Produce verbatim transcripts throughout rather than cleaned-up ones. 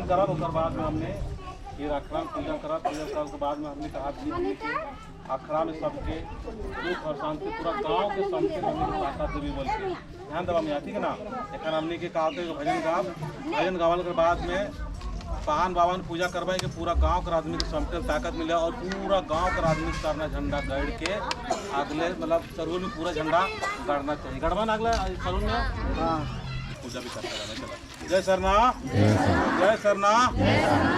करब, ओकर बाद में हमने फिर अखड़ा में पूजा करब। पूजा करब के बाद में हमने कहा कि अखड़ा में सबके सुख और शांति, पूरा गाँव के शांति, हमने ताकत देवी बोल के ध्यान देवा में, ठीक है ना। एखन हमने के कहा तो भजन गाब, भजन गावल के बाद में पहान बाबा ने पूजा करवाए के पूरा गाँव के आदमी के समटल ताकत मिले और पूरा गाँव के आदमी सरना झंडा गड़ के अगले मतलब सरुल में पूरा झंडा गड़ना चाहिए। गड़वा ना अगला सरुल में? हाँ। पूजा भी करते रहना, चला। जय सरना। जय सरना। जय सरना।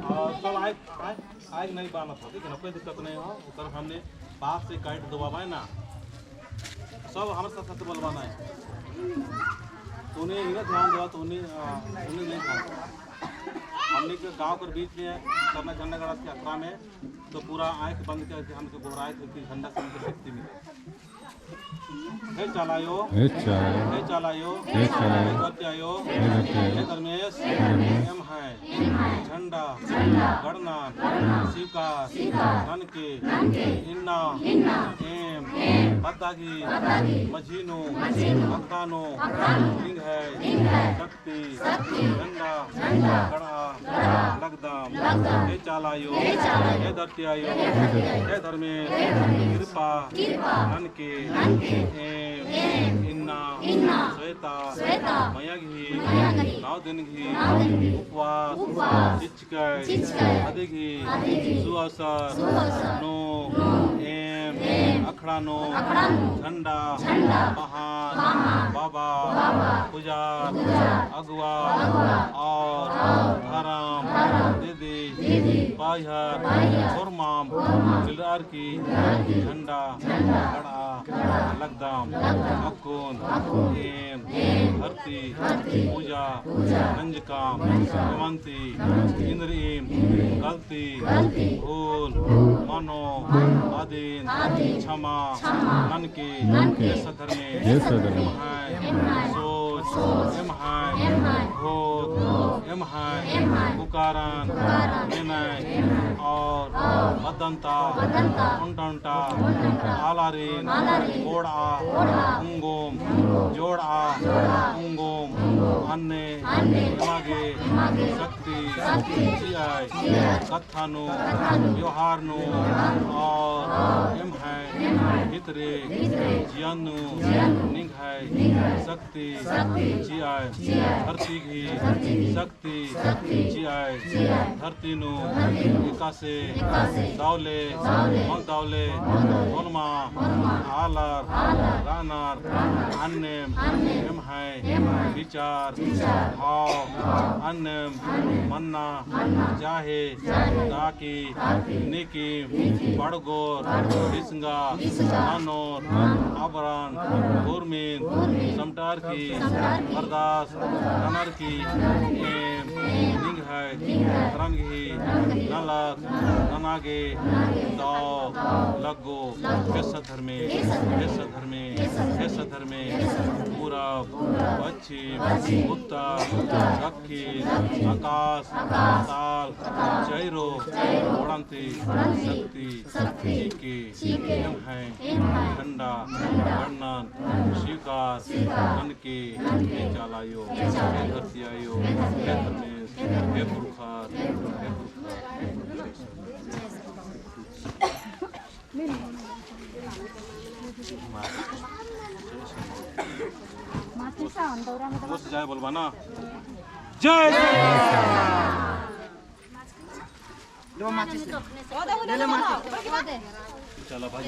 और सब आए, आए, आए नहीं बाना था, ठीक है ना, कोई दिक्कत नहीं हो। ओकर हमने पास से काट दबावा है ना, सब हमारे साथ साथ बोलवाना है। तूने इन्हें ध्यान देवा, तूने, आ, तूने नहीं ध्यान देवा। हमनी के गाँव कर बीच में करना झंडा गड़ास के अखड़ा में, तो पूरा आँख बंद करके हमके गोहराए थे कि झंडा से हमके शक्ति मिले। हे चाला आयो, हे चाला आयो, हे चाला आयो, हे चाला आयो, हे धरती आयो, हे धरती आयो, हे धर्मेस, हे धर्मेस, एम्है झंडा गड़ना स्वीकार ननके इन्ना एम पद्दा गही मझी नू अखड़ा नू निंग्है शक्ति झंडा गड़आ लगदम। हे चाला आयो, हे धरती आयो, हे धर्मेस, कृपा ननके एम इन्ना श्वेता मया गही नौ दिन गही उपवास चिचकय अदिगही सुअवसर नू एम अखड़ा नू झंडा, पहान, बाबा, पुजार, अगुवा और धरम दीदी पइहर होरमाम मिलरअर की झंडा गड़आ लगदम। अक्कुन एम धरती पूजा नंजकम। एमन ती इन्द्रिइम गलती भूल मनो अदिन क्षमा ननके। एस धर्मेस, एम्है सोच, एम्है भोग, एम्है कुकारन मेनय और बद्दन ता ओन्टा ओन्टा आलारिन कोड़आ उंगोम जोड़आ उंगोम अन्ने एमा गे शक्ति चिअय। कत्था नू, व्यवहार नू और एम्है भितरे जियन नू निंग्है शक्ति चिअय। धरती गही शक्ति चिअय। धरती नू एकासे दव ले मल दव ले होरमा आलर रअनर अन्नेम एम्है विचार भाव अन्नेम मन्ना चाहे ताकि नीकिम बड़गोर डिसगा ननोर अबड़न उर्मिन समटार की अरदास ननर की एम निंग्है धरम गही नलख नना गे दव लग्गो। एस धर्मेस, एस धर्मेस, एस धर्मेस, पूरब, पच्छिम, उत्तर, दक्खिन, अकास, पाताल, चैरो ओड़न ती शक्ति चिके एम्है झंडा गड़नन स्वीकार ननके। हे चाला आयो, हे धरती आयो, हे धर्मेस, हे पुरखर, हे पुरखर। जय बोलबा ना। जय। चला भाई।